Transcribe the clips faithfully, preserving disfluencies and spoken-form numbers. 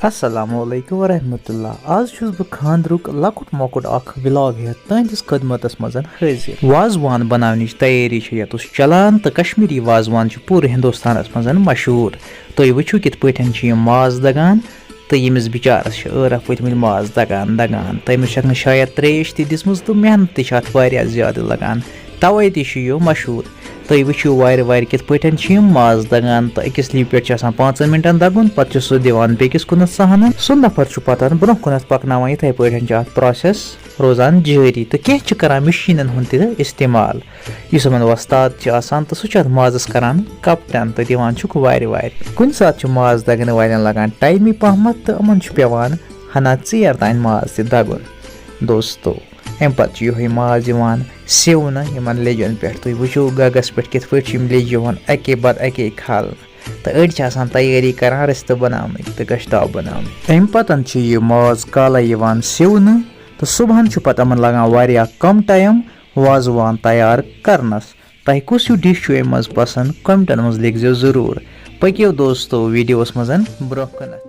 السلام علیکم ورحمۃ اللہ۔ آز چھُس بہٕ خانٛدرُک لۄکُٹ مۄکُٹ اکھ ولاگ ہٮ۪تھ تُہنٛدِس خدمتس منٛز حٲضِر۔ وازوان بناونٕچ تیٲری چھِ ییٚتَس چلان تہٕ کشمیٖری وازوان چھُ پوٗرٕ ہندوستانس منٛز مشہوٗر۔ تُہۍ وٕچھِو کِتھ پٲٹھۍ چھِ یِم ماز دگان تہٕ ییٚمِس بِچارس چھِ ٲرَکھ پٔتمٕتۍ ماز دگان دگان۔ تہٕ أمِس چھَکھ نہٕ شاید ترٛیش تہِ دِژمٕژ تہٕ محنت تہِ چھِ اَتھ واریاہ زیادٕ لگان، تَوَے تہِ چھُ یہِ مشہوٗر۔ تُہۍ وٕچھِو وارِ وارِ کِتھ پٲٹھۍ چھِ یِم ماز دَگان، تہٕ أکِس لیٚوِ پٮ۪ٹھ چھِ آسان پانٛژَن مِنٹَن دَگُن، پَتہٕ چھُ سُہ دِوان بیٚکِس کُنَتھ صحنَن۔ سُہ نفر چھُ پَتہٕ برٛونٛہہ کُنَتھ پَکناوان۔ یِتھَے پٲٹھۍ چھِ اَتھ process روزان جٲری، تہٕ کینٛہہ چھِ کَران مِشیٖنَن ہُنٛد تہِ استعمال، یُس یِمَن وۄستاد چھِ آسان، تہٕ سُہ چھُ اَتھ مازَس کَران کَپٹَن تہٕ دِوان چھُکھ وارِ وارِ۔ کُنہِ ساتہٕ چھُ ماز دَگَن والٮ۪ن لَگان ٹایمٕے پَہمَتھ، تہٕ یِمَن چھُ پٮ۪وان ہَنا ژیر تام ماز تہِ دَگُن۔ دوستو، اَمہِ پَتہٕ چھُ یِہوٚے ماز یِوان سِونہٕ یِمَن لیٚجَن پٮ۪ٹھ۔ تُہۍ وٕچھِو گَگَس پٮ۪ٹھ کِتھ پٲٹھۍ چھِ یِم لیٚجہِ یِوان اَکے پَتہٕ اَکے کھالنہٕ۔ تہٕ أڑۍ چھِ آسان تیٲری کَران رِستہٕ بَناونٕچ تہٕ گۄشتاب بَناونٕچ۔ اَمہِ پَتہٕ چھُ یہِ ماز کالَے یِوان سِونہٕ تہٕ صُبحَن چھُ پَتہٕ یِمَن لَگان واریاہ کَم ٹایم وازوان تیار کَرنَس۔ تۄہہِ کُس ہیوٗ ڈِش چھُ اَمہِ منٛز پَسنٛد؟ کَمنٹَن منٛز لیکھزیو ضروٗر۔ پٔکِو دوستو ویٖڈیوَس منٛز برٛونٛہہ کُنَتھ۔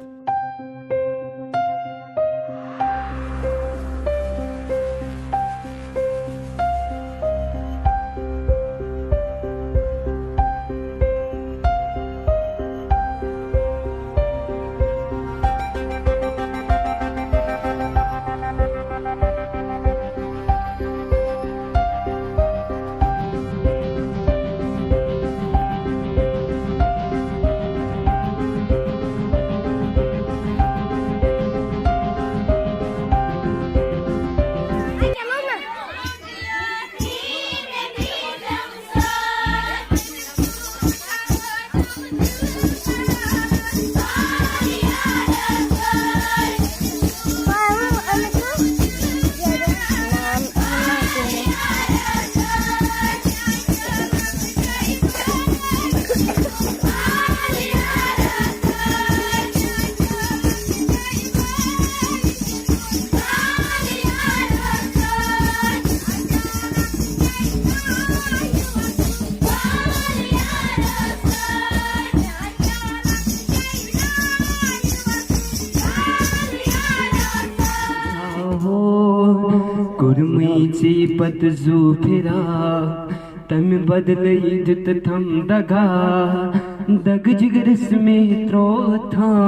کوٚرمٕے ژےٚ پتہٕ زُو فِراق، تَمہِ بدلہٕ دیُت تھم دگا، دگ جگرس مےٚ ترٛوو تھم۔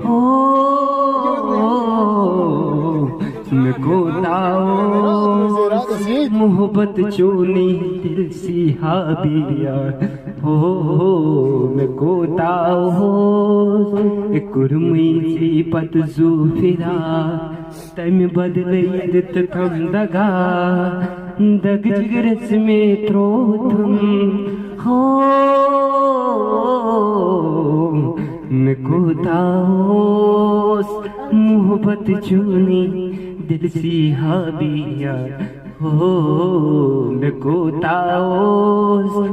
ہو، مےٚ کوٗتاہ اوس محبت چونٕے دِل سی ہابیا۔ ہو، مےٚ کوٗتاہ اوس کوٚرمٕے ژےٚ پتہٕ زُو فِراق۔ تَمہِ بدلہٕ ییٚلہِ تہٕ تھم دگا، دگ جگرس مےٚ ترٛوو تھم۔ ہو، مےٚ کوٗتاہ اوس محبت چونٕے دِلسی ہابیا۔ ہو، مےٚ کوٗتاہ اوس۔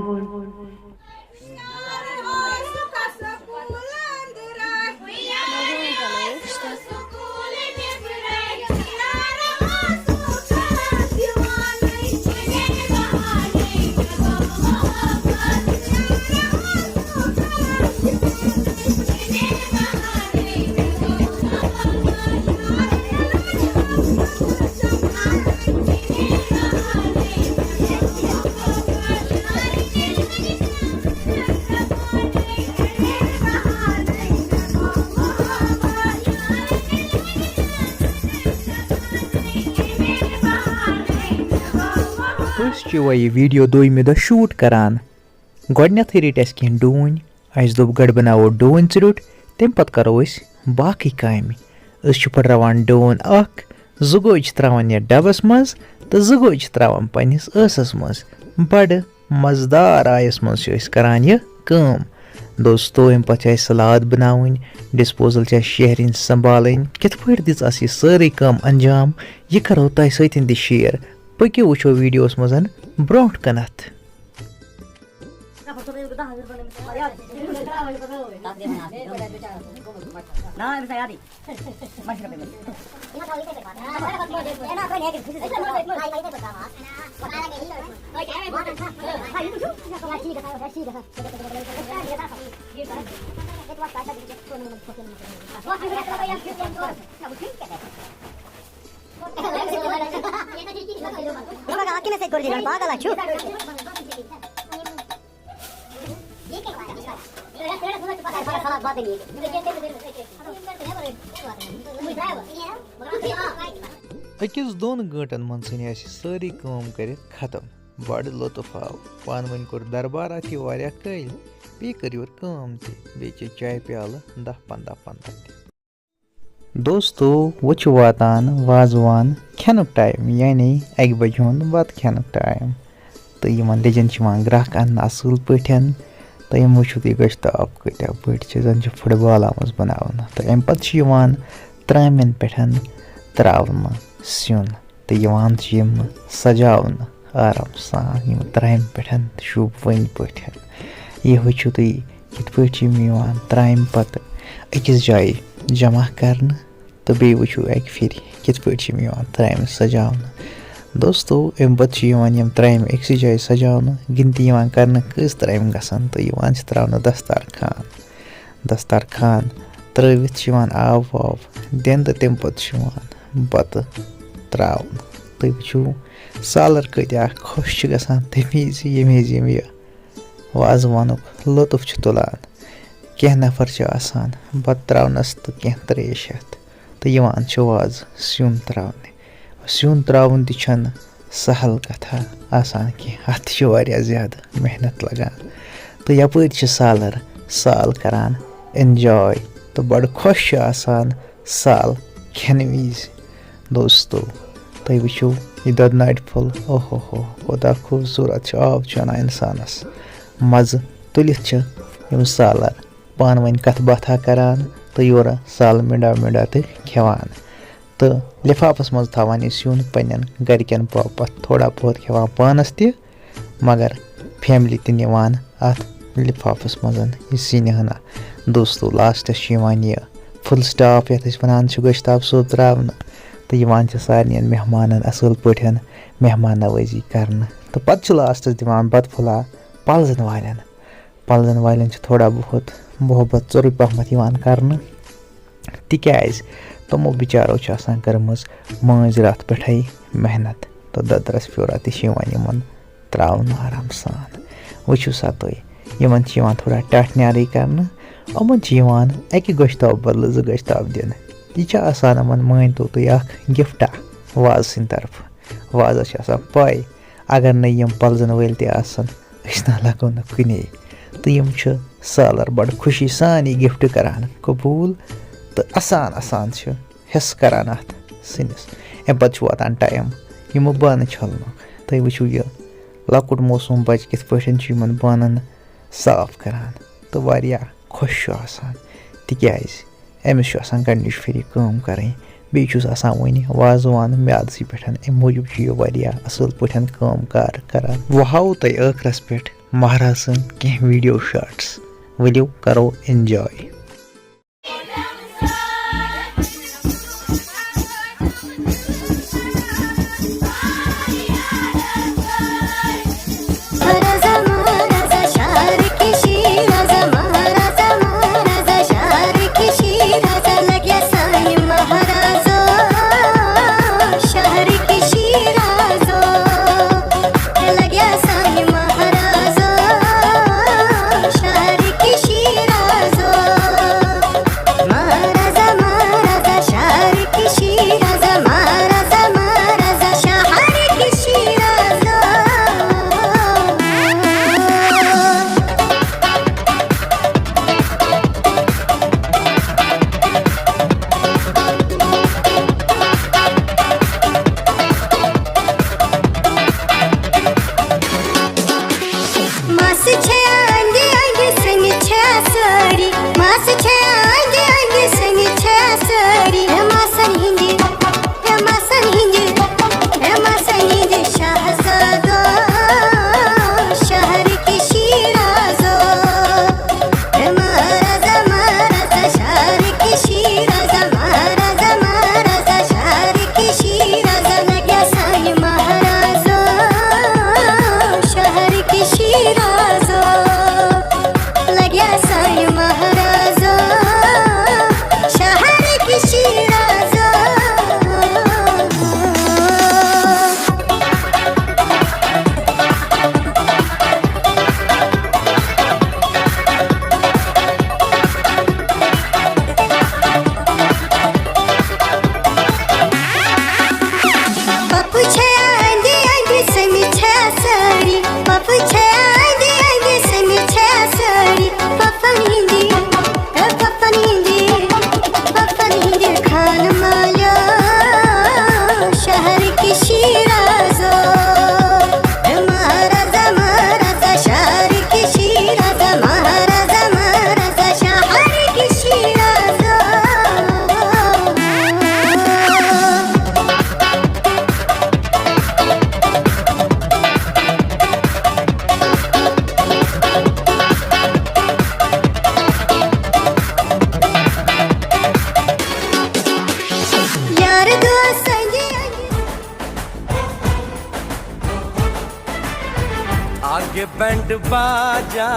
أسۍ چھِ وۄنۍ یہِ ویٖڈیو دوٚیمہِ دۄہ شوٗٹ کران۔ گۄڈٕنٮ۪تھٕے رٔٹۍ اَسہِ کینٛہہ ڈوٗنۍ۔ اَسہِ دوٚپ، گۄڈٕ بَناوو ڈوٗنۍ ژیوٚٹ، تَمہِ پَتہٕ کَرو أسۍ باقٕے کامہِ۔ أسۍ چھِ پھٕٹراوان ڈوٗنۍ اَکھ، زٕ گوجہِ چھِ ترٛاوان یَتھ ڈَبَس منٛز تہٕ زٕ گوجہِ چھِ ترٛاوان پنٛنِس ٲسَس منٛز۔ بَڑٕ مَزٕدار آیَس منٛز چھِ أسۍ کَران یہِ کٲم۔ دوستو، اَمہِ پَتہٕ چھِ اَسہِ سَلاد بَناوٕنۍ، ڈِسپوزَل چھِ اَسہِ شیرٕنۍ، سنٛبھالٕنۍ۔ کِتھ پٲٹھۍ دِژ اَسہِ یہِ سٲرٕے کٲم اَنجام، یہِ کَرو تۄہہِ سۭتۍ تہِ شِیَر۔ پٔکِو وٕچھو ویٖڈیوَس منٛز برٛونٛٹھ کُنَتھ۔ أکِس دۄن گٲنٛٹن منٛز ژھٕنۍ اَسہِ سٲرٕے کٲم کٔرِتھ ختم۔ بڑٕ لطف آو۔ پانہٕ ؤنۍ کوٚر دربارا تہِ واریاہ کٲلۍ۔ بیٚیہِ کٔر یورٕ کٲم تہِ۔ بیٚیہِ چے چایہِ پیالہٕ دَہ پنٛداہ پنٛداہ تہِ۔ دوستو، وۄنۍ چھُ واتان وازوان کھٮ۪نُک ٹایم، یعنی اَکہِ بجہِ ہُنٛد بَتہٕ کھٮ۪نُک ٹایم۔ تہٕ یِمَن لیٚجَن چھِ یِوان گرٛکھ اَننہٕ اَصٕل پٲٹھۍ۔ تہٕ یِم وٕچھِو تُہۍ گۄشتاب کۭتیٛاہ بٔڑۍ چھِ، زَن چھِ فُٹ بال آمٕژ بَناونہٕ۔ تہٕ اَمہِ پَتہٕ چھِ یِوان ترٛامٮ۪ن پٮ۪ٹھ ترٛاونہٕ سیُن۔ تہٕ یِوان چھِ یِم سجاونہٕ آرام سان یِم ترامہِ پٮ۪ٹھ تہٕ شوٗبوٕنۍ پٲٹھۍ۔ یہِ وٕچھِو تُہۍ کِتھ پٲٹھۍ چھِ یِم یِوان ترامہِ پتہٕ أکِس جایہِ جمع کرنہٕ۔ تہٕ بیٚیہِ وٕچھِو اَکہِ پھِرِ کِتھ پٲٹھۍ چھِ یِم یِوان ترامہِ سجاونہٕ۔ دوستو، اَمہِ پتہٕ چھِ یِوان یِم ترامہِ أکسٕے جایہِ سجاونہٕ، گِنتی یِوان کرنہٕ کٔژ ترامہِ گژھن تہٕ یِوان چھِ تراونہٕ دستارخان۔ دسترخوان ترٲوِتھ چھِ یِوان آب واب دِنہٕ تہٕ تَمہِ پَتہٕ چھُ یِوان بَتہٕ تراونہٕ۔ تُہۍ وٕچھِو سالَر کۭتیٛاہ خۄش چھِ گژھان تَمہِ وِزِ، ییٚمہِ وِزِ یِم یہِ وازوانُک لطف چھِ تُلان۔ کینٛہہ نفر چھِ آسان بَتہٕ تراونَس تہٕ کینٛہہ ترٛیش ہٮ۪تھ تہٕ یِوان چھِ وازٕ سیُن تراونہِ۔ سیُن تراوُن تہِ چھَنہٕ سہل کتھا آسان کینٛہہ، اتھ چھِ واریاہ زیادٕ محنت لگان۔ تہٕ یپٲرۍ چھِ سالر سال کران enjoy تہٕ بڑٕ خۄش چھِ آسان سال کھٮ۪نہٕ وِزِ۔ دوستو، تُہۍ وٕچھِو یہِ دۄدٕ ناٹہِ پھوٚل، اوہو ہو، کوٗتاہ خوٗبصوٗرت چھُ، آب چھُ اَنان اِنسانَس۔ مَزٕ تُلِتھ چھِ یِم سالر پانہٕ ؤنۍ کَتھ باتھا کران تہٕ یورٕ سالہٕ مِنڈا مِنڈا تہِ کھٮ۪وان۔ تہٕ لِفافَس منٛز تھاوان یہِ سیُن پنٛنٮ۪ن گَرِکٮ۪ن باپَتھ، تھوڑا بہت کھٮ۪وان پانَس تہِ، مگر فیملی تہِ نِوان اَتھ لِفافَس منٛز یہِ سِنہِ ہنا۔ دوستو، لاسٹَس چھُ یِوان یہِ فُل سٹاپ، یَتھ أسۍ وَنان چھِ گۄشتاب صٲب ترٛاونہٕ، تہٕ یِوان چھِ سارنِیَن مہمانَن اَصٕل پٲٹھۍ مہمان نوٲزی کَرنہٕ، تہٕ پَتہٕ چھِ لاسٹَس دِوان بَتہٕ پھوٚلہ پَلزَن والٮ۪ن۔ پَلزَن والٮ۪ن چھِ تھوڑا بہت محبت ژوٚرُے پَہمَتھ یِوان کَرنہٕ، تِکیٛازِ تِمو بِچارو چھِ آسان کٔرمٕژ مٲنٛزِ راتھ پٮ۪ٹھَے محنت، تہٕ دۄدرَس پھیورا تہِ چھِ یِوان یِمَن ترٛاونہٕ آرام سان۔ وٕچھِو سا تُہۍ، یِمَن چھِ یِوان تھوڑا ٹاٹھۍ نیٛارٕے کَرنہٕ، یِمَن چھِ یِوان اَکہِ گۄشتاب بدلہٕ زٕ گۄشتاب دِنہٕ۔ یہِ چھِ آسان یِمَن، مٲنۍ تو تُہۍ، اَکھ گِفٹا وازٕ سٕنٛدِ طرفہٕ۔ وازَس چھِ آسان پَے، اگر نہٕ یِم پَلزَن وٲلۍ تہِ آسَن، أسۍ نہ لَگو نہٕ کُنے۔ تہٕ یِم چھِ سالَر بَڑٕ خوشی سان یہِ گِفٹ کَران قبوٗل تہٕ اَسان اَسان چھِ حِصہٕ کَران اَتھ سِنِس۔ اَمہِ پَتہٕ چھُ واتان ٹایم یِمہٕ بانہٕ چھَلنُک۔ تُہۍ وٕچھِو یہِ لۄکُٹ معصوٗم بَچہٕ کِتھ پٲٹھۍ چھُ یِمَن بانَن صاف کَران تہٕ واریاہ خۄش چھُ آسان، تِکیٛازِ أمِس چھُ آسان گۄڈٕنِچ پھِرِ کٲم کَرٕنۍ۔ بیٚیہِ چھُس آسان وُنہِ وازوان میادسٕے پٮ۪ٹھ، اَمہِ موٗجوٗب چھُ یہِ واریاہ اَصٕل پٲٹھۍ کٲم کار کَران۔ وۄنۍ ہاوو تۄہہِ ٲخرَس پٮ۪ٹھ مہراز سٕنٛدۍ کینٛہہ video shots۔ ؤلِو کَرو enjoy۔ आगे बैंड बाजा,